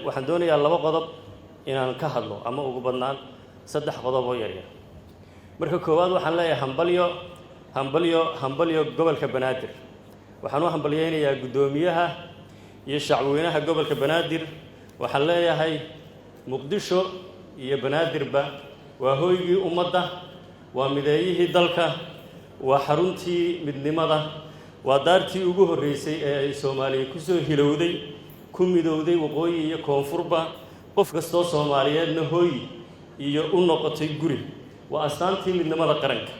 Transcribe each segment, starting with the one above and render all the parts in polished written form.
Waxaan doonayaa laba qodob inaan ka hadlo, ama ugu badnaan saddex qodob oo yaryar. Marka koowaad, waxaan leeyahay hambalyo, hambalyo, hambalyo gobolka Banaadir. Waxaan u hambalyeynayaa guddoomiyaha iyo shacbweynaha gobolka Banaadir. Waxaan leeyahay Muqdisho iyo Banaadirba waa hooygii ummadda, waa mideeyihii dalka, waa xaruntii midnimada, waa daartii ugu horreysay ee ay Soomaaliya ku soo hilowday, ku midowday waqooyi iyo koonfurba, qof kastoo Soomaaliyeedna hooy iyo u noqotay guri. Waa astaantii midnimada qaranka.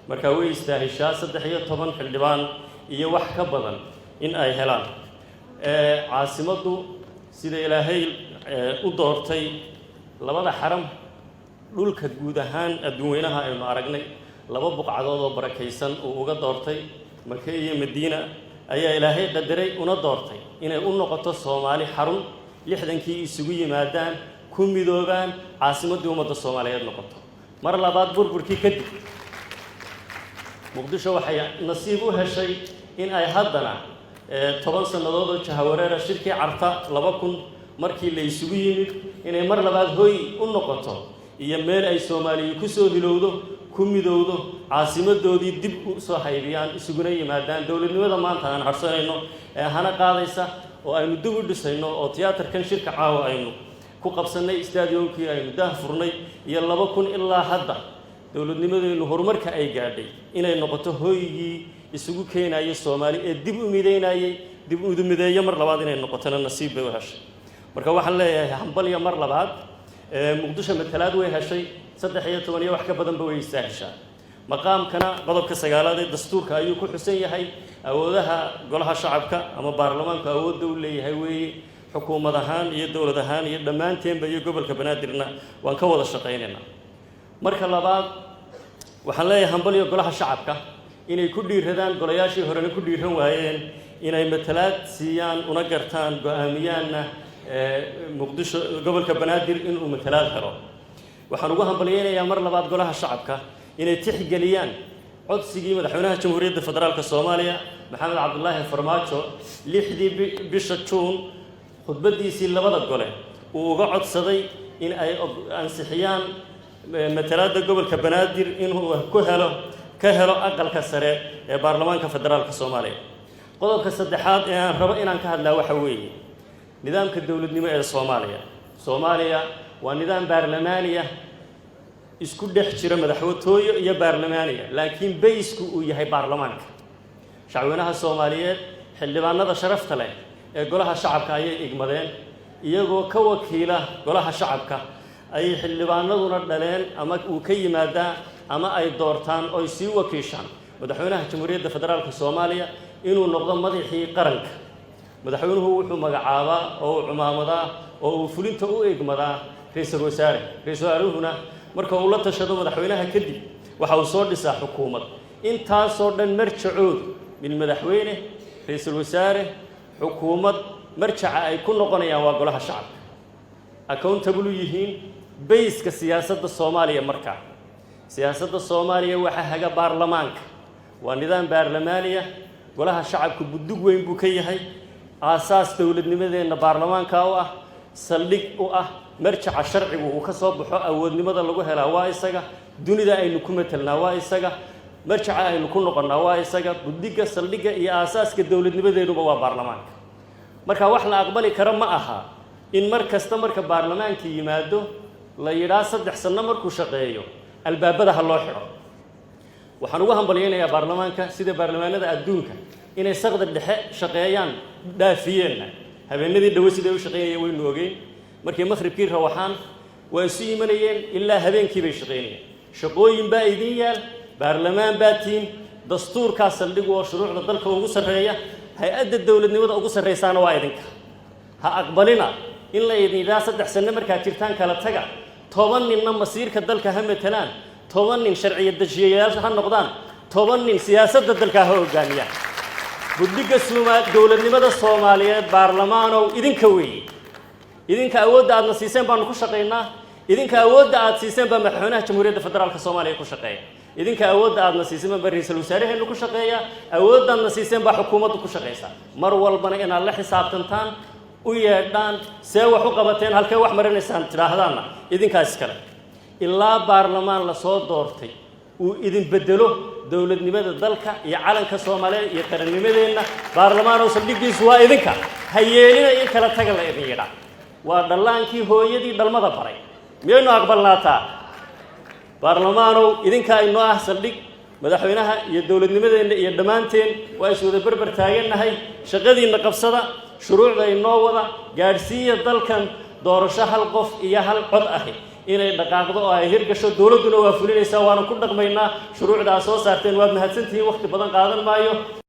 Marka way istaahishaa 13 xildhibaan iyo wax ka badan in ay helaan. Caasimaddu sida Ilaahay u doortay labada xaram, dhulka guud ahaan adduunweynaha aynu aragnay laba buqcadood oo barakaysan uu uga doortay, Maka iyo Madiina, ayaa Ilaahay qadaray una doortay inay u noqoto Soomaali xarun 60-kii isugu yimaadaan, ku midoobaan, caasimaddii ummadda Soomaaliyeed noqoto. Mar labaad, burburkii kadib, Muqdisho waxay nasiib u heshay in ay haddana 10 sannadood oo jahawareera, shirkii Carta 2000 markii la isugu yimid, inay mar labaad hooy u noqoto iyo meel ay Soomaaliya ku soo hilowdo, ku midowdo, caasimadoodii dib u soo haybiyaan, isuguna yimaadaan. Dowladnimada maanta aan harsanayno ee hana qaadaysa oo aynu dib u dhisayno, oo tiyaatarkan shirka caawa aynu ku qabsannay, stadiumkii aynu daah furnay, iyo 2000 ilaa hadda dowladnimadeennu horumarka ay gaadhay, inay noqoto hooygii isugu keenayay Soomaali ee dib u mideynayay, dib u mideeyo mar labaad inay noqotona nasiib bay u heshay. Marka waxaan leeyahay hambalya mar labaad. Muqdisho matalaad way heshay, 13 iyo wax ka badanba way istaahishaa. Maqaamkana qodobka 9aad ee dastuurka ayuu ku xusan yahay. Awoodaha golaha shacabka ama baarlamaanku awoodda u leeyahay weeye. Xukuumad ahaan iyo dowlad ahaan iyo dhammaanteenba iyo gobolka Banaadirna waan ka wada shaqaynaynaa. Marka labaad, waxaan leeyahay hambalyo golaha shacabka inay ku dhiiradaan, golayaashii horena ku dhiiran waayeen, inay matalaad siiyaan, una gartaan, go-aamiyaanna Muqdisho, gobolka Banaadir inuu matalaad helo. Waxaan ugu hambalyeynayaa mar labaad golaha shacabka inay tixgeliyaan codsigii madaxweynaha Jamhuuriyadda Federaalka Soomaaliya, Maxamed Cabdulaahi Farmaajo, 6dii bisha Juun khudbaddiisii labada gole uu uga codsaday in ay ansixiyaan matalaadda gobolka Banaadir inuu ku helo, ka helo aqalka sare ee baarlamaanka federaalka Soomaaliya. Qodobka saddexaad ee aan rabo inaan ka hadlaa waxa weeye nidaamka dowladnimo ee Soomaaliya. Soomaaliya waa nidaam baarlamaaniya, isku dhex jira madaxtooyo iyo baarlamaaniya, laakiin baysku uu yahay baarlamaanka. Shacweynaha Soomaaliyeed xildhibaanada sharafta leh ee golaha shacabka ayay igmadeen. Iyagoo ka wakiila golaha shacabka ayay xildhibaanaduna dhaleen, ama uu ka yimaadaa, ama ay doortaan oy sii wakiishaan madaxweynaha Jamhuuriyadda Federaalka Soomaaliya inuu noqdo madaxii qaranka. Madaxweynuhu wuxuu magacaabaa oo uu cumaamadaa oo uu fulinta u egmadaa ra-iisul wasaare. Ra-iisul wasaaruhuna marka uu la tashado madaxweynaha kadib waxa uu soo dhisaa xukuumad. Intaasoo dhan marjacoodu min madaxweyne, ra-iisul wasaare, xukuumad, marjaca ay ku noqonayaan waa golaha shacabka. Accountable u yihiin bayska siyaasadda Soomaaliya. Markaa siyaasadda Soomaaliya waxaa haga baarlamaanka. Waa nidaam baarlamaaniya. Golaha shacabku buddug weyn buu ka yahay. Aasaas dowladnimadeenna baarlamaanka u ah, saldhig u ah, marjaca sharcigu uu ka soo baxo, awoodnimada lagu helaa waa isaga, dunida aynu ku matelnaa waa isaga, marjaca aynu ku noqonnaa waa isaga. Buddigga, saldhigga iyo aasaaska dowladnimadeenuba waa baarlamaanka. Marka wax la aqbali karo ma aha in mar kasta marka baarlamaanka yimaado la yidhaa 3 sanno markuu shaqeeyo albaabada ha loo xidho. Waxaan ugu hambalyaynayaa baarlamaanka sida baarlamaanada adduunka inay saqda dhexe shaqeeyaan dhaafiyeenna. Habeenadii dhowe siday u shaqeynayeen waynu ogeyn. Markay maqhribkii rawaxaan waa isu imanayeen, ilaa habeenkii bay shaqaynayeen. Shaqooyin baa idin yaal, baarlamaan baa tiin, dastuurkaa saldhigu oo shuruucda dalka ugu sarreeya, hay-adda dowladnimada ugu sarraysaana waa idinka. Ha aqbalina in la idin yidhaha 3 sanno markaad jirtaan kala taga, 10 ninna masiirka dalka ha matelaan, 10 nin sharciya dejiyayaal ha noqdaan, 10 nin siyaasadda dalka ha hogaamiyaan. Buddigga dowladnimada Soomaaliyeed, baarlamaanow, idinka weeye. Idinka awoodda aadna siiseen baanu ku shaqaynaa. Idinka awoodda aad siiseen baa madaxweynaha Jamhuuriyadda Federaalka Soomaaliya ku shaqeeya. Idinka awoodda aadna siiseen baa ra-iisul wasaaraheennu ku shaqeeya. Awooddaadna siiseen baa xukuumaddu ku shaqaysaa. Mar walbana inaad la xisaabtantaan. U yeedhaan, see wax u qabateen, halkee wax marinaysaan tidhaahdaanna idinkaas kale. Ilaa baarlamaan lasoo doortay uu idin bedelo, dowladnimada dalka iyo calanka Soomaaliyeed iyo qarannimadeenna, baarlamaanow, saldhiggiisu waa idinka. Ha yeelina in kala taga la idin yidhaa. Waa dhallaankii hooyadii dhalmada baray. Miyaynu aqbalnaataa? Baarlamaanow, idinkaa inoo ah saldhig. Madaxweynaha iyo dowladnimadeenna iyo dhammaanteen waa is wada berber taagannahay. Shaqadiinna qabsada, shuruucda inoo wada gaadhsiiya dalkan doorasho hal qof iyo hal cod ahi inay dhaqaaqdo oo ay hirgasho. Dowladduna waa fulinaysaa, waana ku dhaqmaynaa shuruucda aad soo saarteen. Waad mahadsantihiin, wakhti badan qaadan maayo.